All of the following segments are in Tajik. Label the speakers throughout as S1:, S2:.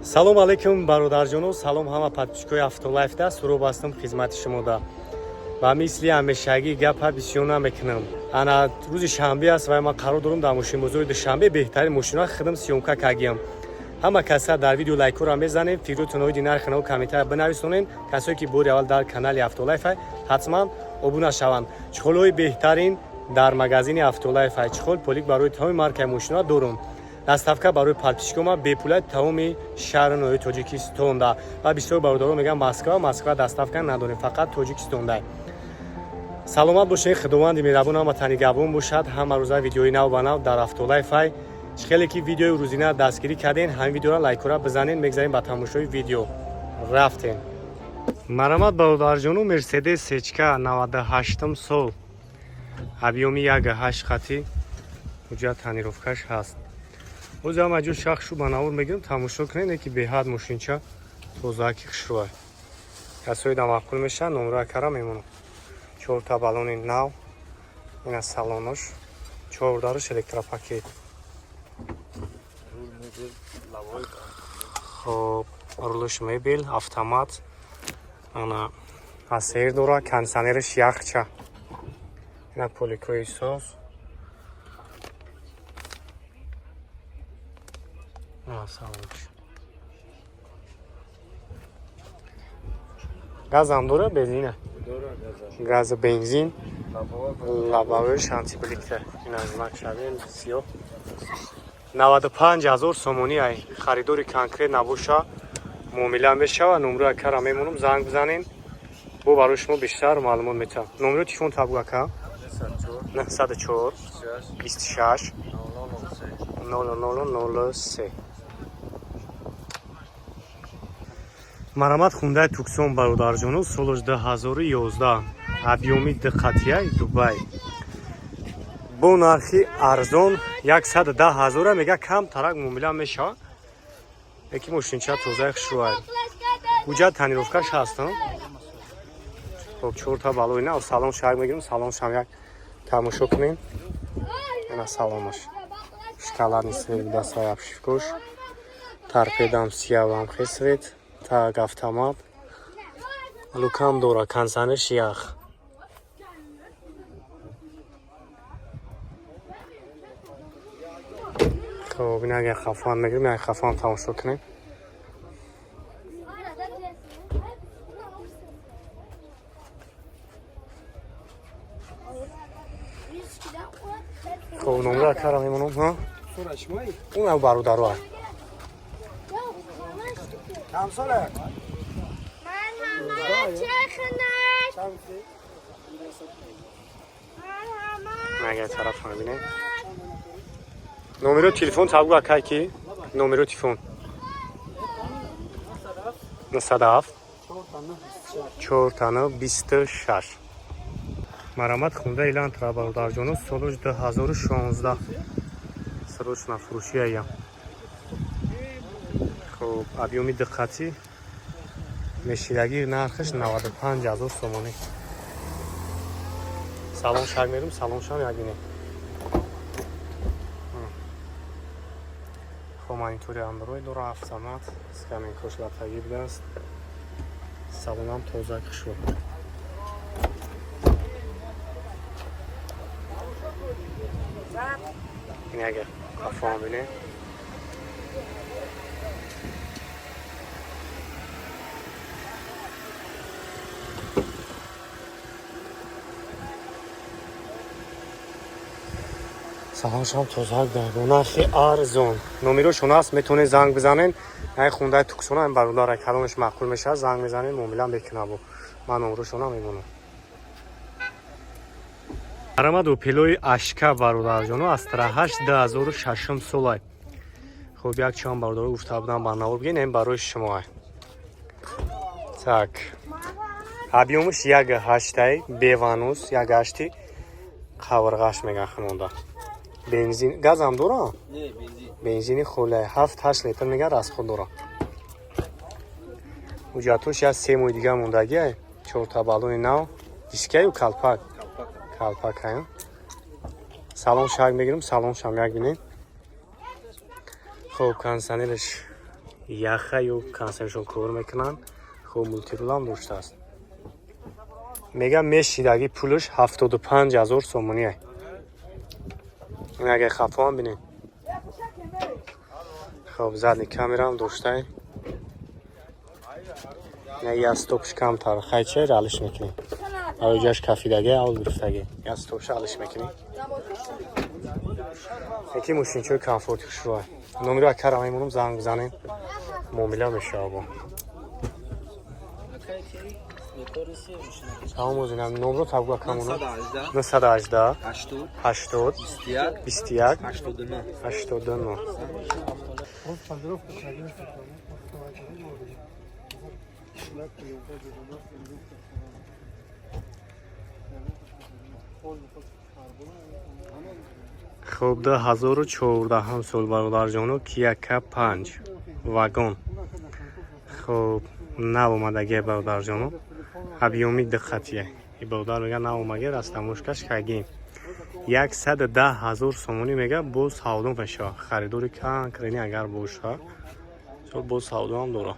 S1: Салом алейкум, бародарҷону, салом ҳама подписчикои Автолайфда. Суроб ҳастам хизмати шумода ва мисли ҳамешагӣ гапа бисёр намекунам. Ана рӯзи шанбе аст ва ман қарор дорам дар мошинбозори Душанбе беҳтарин мошинҳо худам съёмка кагиям. Ҳама каса дар видео лайкҳоро мезанем, фикротон оиди нархи наво комментария бинависонед. Касое ки бори аввал дар канали Автолайф ҳатман обуна шаванд. Чехолҳои беҳтарин дар магазини Автолайф, чехол, полик барои тамоми маркаи мошинҳо дорум. Доставка барои подписчикома бепула тамоми шаҳру ноҳияи Тоҷикистонда. Ва бисёр бародарон мегӯянд Москва, Москва доставка надорем, фақат Тоҷикистонда. Саломат бошед, Худованди меҳрабон ҳама нигаҳбон бошад. Ҳама рӯза видеои нав ба нав дар Автолайфай. Чӣ хеле ки видеои рӯзина дастгирӣ кардем, ҳамин видеоро лайкҳоро бизанед. Мегзарем ба тамошои видео, рафтем. Марамат, бародарҷону, Мерседес сечка 98 сол, объёми 1,8 хати, ҳуҷҷат тонировкаш ҳаст. Боз ҳама ҷо шахшу ба навор мегирам, тамошо кунед, ки беҳад мошинча тозааки хушрӯай. Касои да маъқул мешавад, номроя кара мемонам. Чорта баллони нав, ина салонош, чордараш электропакет. Хоб, рулш мебел, автомат, ана АСР дора, кондиционераш яхча, ина поликои соз. Салонш газам дора, бензина, газа, бензин, лобовойш антибликта, ина знак шавем сиёҳ. 95 000 сомонӣ ай. Харидори конкрет набоша, муомила мешава. Номрои акара мемонам, занг бизанен, бо барои шумо бештар маълумот метавам. Номрои телефон табгу, ака? 904 26 0003. Марамат, Хундай Туксон, бародарҷону, солош 2011, объёми диққатияй, Дубай, бо нархи арзон 110 ҳазора мега, кам тарак муомила мешавад. Яки мошинча тозаи хушрӯай, ҳуҷҷат тонировкаш ҳаст. Хоб, чорта балои нав. Салон шак мегирем, салон шам як тамошо кунем. Ина салонаш шоколадный цвет, дастаи обшивкош, торпедам сиявам хе цвет. Так, автомат, люкам дора, кондиционерш ях. Хоб, ин агар хафан мегирем, як хафан тамошо кунем. Хоб, номра кара мемонам, ҳа, он бародаро.
S2: Чанд сола?
S3: Марҳамат, чайхонаш.
S1: Агар тараф бинем, номеро телефон табгу, акай, ки номеро телефон? 907 4 26. Марамат, Хунда Элантра, бародарҷоно, солош 2016, срочно фурӯшияям. Хоб, объёми диққатӣ мешидагӣ, нархаш 95 ҳазор сомонӣ. Салон шак мерум, салон шам як бинем. Хоб, монитори Андроид дора, автомат, скамейкош латагӣ будааст, салонам тоза, хушрӯ. Ин агар қафоам бинем. Салоншам тозак, бо нархи арзон. Номерошон аст, метавонед занг бизанед. Ай Хундаи Туксона бародар, калонаш маъқул мешавад, занг мезанед, муомила мекунад. Ман номерошона мемонам. Марамад, Опелои ашка, бародарҷоно, Астра 8, 2006 солай. Хуб, як чанд бародаро гуфта будам ба навор бигин, ин барои шумо. Так, объёмаш 1,8-ай, беванус, 1,8-и қаврғаш меган хунонда. Бензин, газам дора?
S2: Не, бензин.
S1: Бензини холай, 7-8 литр меган расход дора. Ҳуҷҷатош як 3 моҳи дига мондагиай. Чорта баллони нав, дискаю калпак?
S2: Калпак.
S1: Калпак ая. Салон шак мегирем, салон шам як бинем. Хоб, кондиционераш Яха ё кондиционершон кор мекунанд. Хуб, мультирулам доштааст. Мега, мешидаги пулш 75 000 сомоние. Ин агар хафоам бинед. Хоб, задний камераам доштай. На, я стопш камтар хайча алиш мекунем. Аҷаш кафидаги, авл гирифтаги. Я стопш алиш мекунем. Яки мошинчои комфорти хушрӯа. Номеро акара мемонам, занг бизанем. Муомила мешава бо. Салом, озинам, номро табгу акамона. 918 80 21 89. Хуб, 2014 сол, бародарҷоно, Кия К5 вагон. Хуб, нав омадагия, бародарҷоно, объёми диққатия. И бародар мега, нав омаги, растамошкаш кагим. 110 000 сомонӣ мега, боз савдо мешавад. Харидори конкретный агар боша, боз савдоам дора.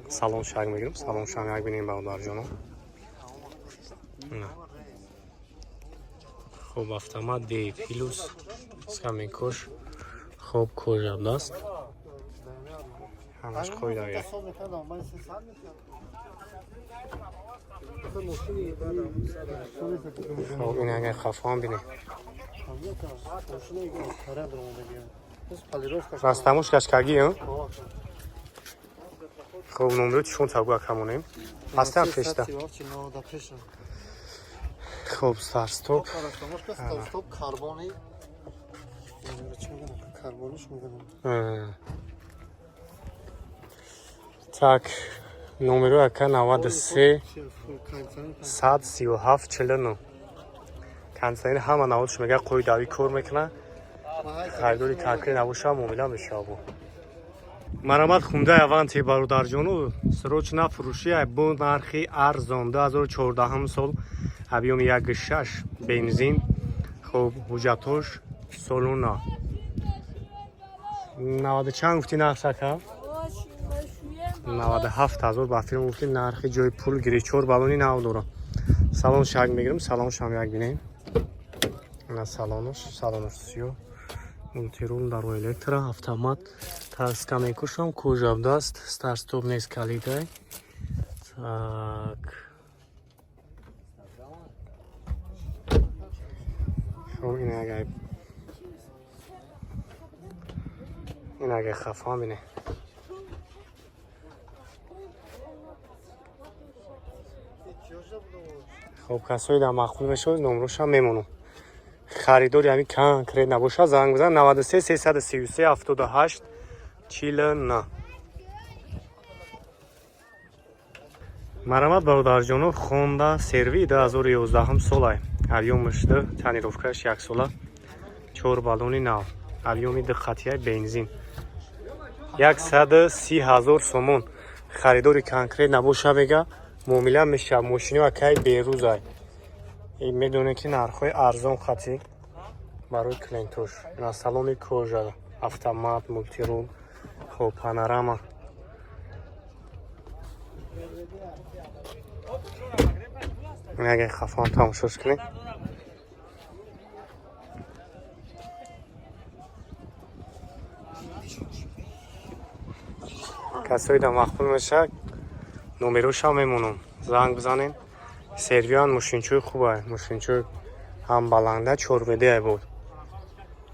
S1: Салон шак мегирем, салон шам як бинем, бародарҷоно. На. Хуб, автомат, D плюс, скамейкош хуб, кожа даст, ҳамаш қоидага. Хоб, ин агар хафоам бинем. Растамошкаш кагӣ. Хуб, номеро чишон табгу акамонем. Ҳастам пешта. Хуб, старт-стоп.
S2: Стоп, карбони. Карбониш мегӯям.
S1: Так, номеро ака 93 137 49. Кондиционер ҳама наводш мега, қоидавӣ кор мекунад. Харидори конкрет набоша, муомила мешавад бо. Марамат, Хундай Аванте, бародарҷону, срочно фурӯшӣ бо нархи арзон. 2014 сол, объёми 1,6, бензин. Хуб, ҳуҷҷатош солона. 90 чанд гуфти нарх, ака? 97 ҳазор ба фирм гуфти нархи, ҷои пул гири. Чор баллони нав дора. Салон шак мегирем, салон шам як бинем. На, салонош, салонош сиё. Мультирул, даро электро, автомат, скамейкошам кожа даст, старт-стоп нест, калидай. Так. Хуб, ин агар хафа бинем. Хуб, касое дар маъқул мешавад, номрошам мемонам. Харидори ҳамин конкрет набошад, занг бизан 93 333 78 49. Марамат, бародарҷоно, Хонда Серви 2011 солай. Объёмаш ду, тонировкаш яксола, чор баллони нав, объёми диққатияи, бензин, 130 000 сомон. Харидори конкрет набоша, мега, муомила мешавад. Мошино акай берӯзай, медонем, ки нархҳои арзон хати барои клиентош. На, салони кожа, автомат, мультирул, хоб, панорама. Агар хафон тамошош кунем. Касои да мақбул мешавад, номерошам мемонам, занг бизанем. Сервиан мошинчои хубай, мошинчои ҳам баланда, чорведеай буд,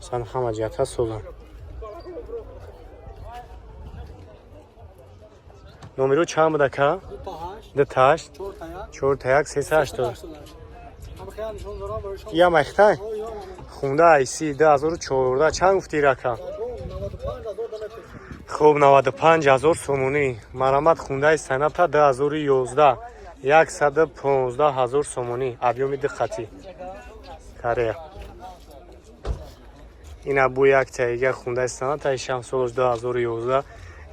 S1: сан ҳама ҷиҳата соза. Номеро чанд буда, ка? Дуташт чорта як сеса ҳаштод. Я махтай Хунда айси 2014 чанд гуфти, рака? Хуб, 95 000 сомонӣ. Марамат, Хундаи Соната 2011, 115 000 сомонӣ, объёми диққатӣ, Корея. Ина бу як таига Хундаи Соната ишам, солаш 2011,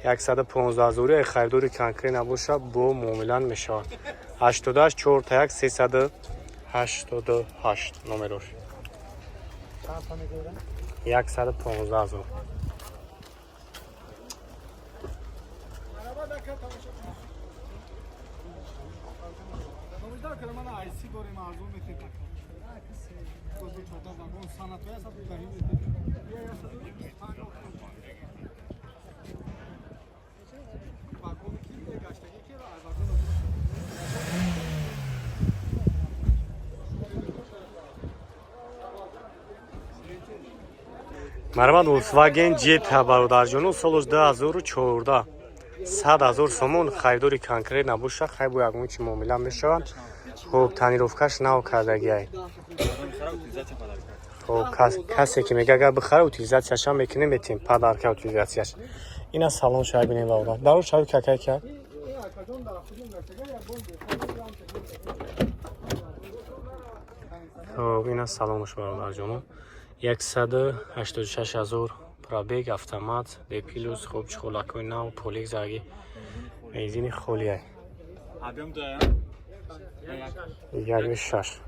S1: 115 ҳазори. Харидори конкрет набоша, бо муомила мешавад. 88 4 1 388 номерош. 115 000.
S2: Дорем, арзон метем. 2014 вагон санатоя 110 метем. Я 150. Вагони ки гаштагӣ ки вагон.
S1: Марҳамат, Volkswagen Jetta, бародарҷону, солош 2014, 100 ҳазор сомон. Харидори конкрет набоша, хай, бо ягон чи муомила мешаванд. Хуб, тонировкаш нав кардагиай. Хуб, касе ки мега, агар бихара, утилизатсияшам мекунем, метем подарка утилизатсияш. Ина салон шава бинем, бародар. Даро шави какай ка.
S2: Акаҷон, дар худим гаштага як бор.
S1: Хуб, ина салонаш, бародарҷоно. 186 ҳазор пробег, автомат, D плюс. Хуб, чехолакҳои нав, полик заги, бензини холиай.
S4: Объем да.
S1: 1,6.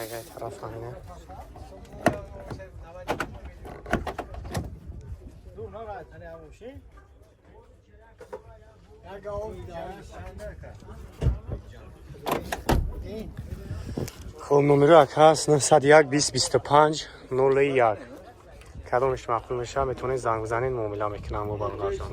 S1: Ягай тараф ҳамина.
S2: Дур нара тани ҳамоши. Як гав да.
S1: Хуб, номеро як ҳаст: 901 20 25 01. Кадомеш маъқул мешавад, метавонед занг бизанед, муомила мекунам бо бародарҷон.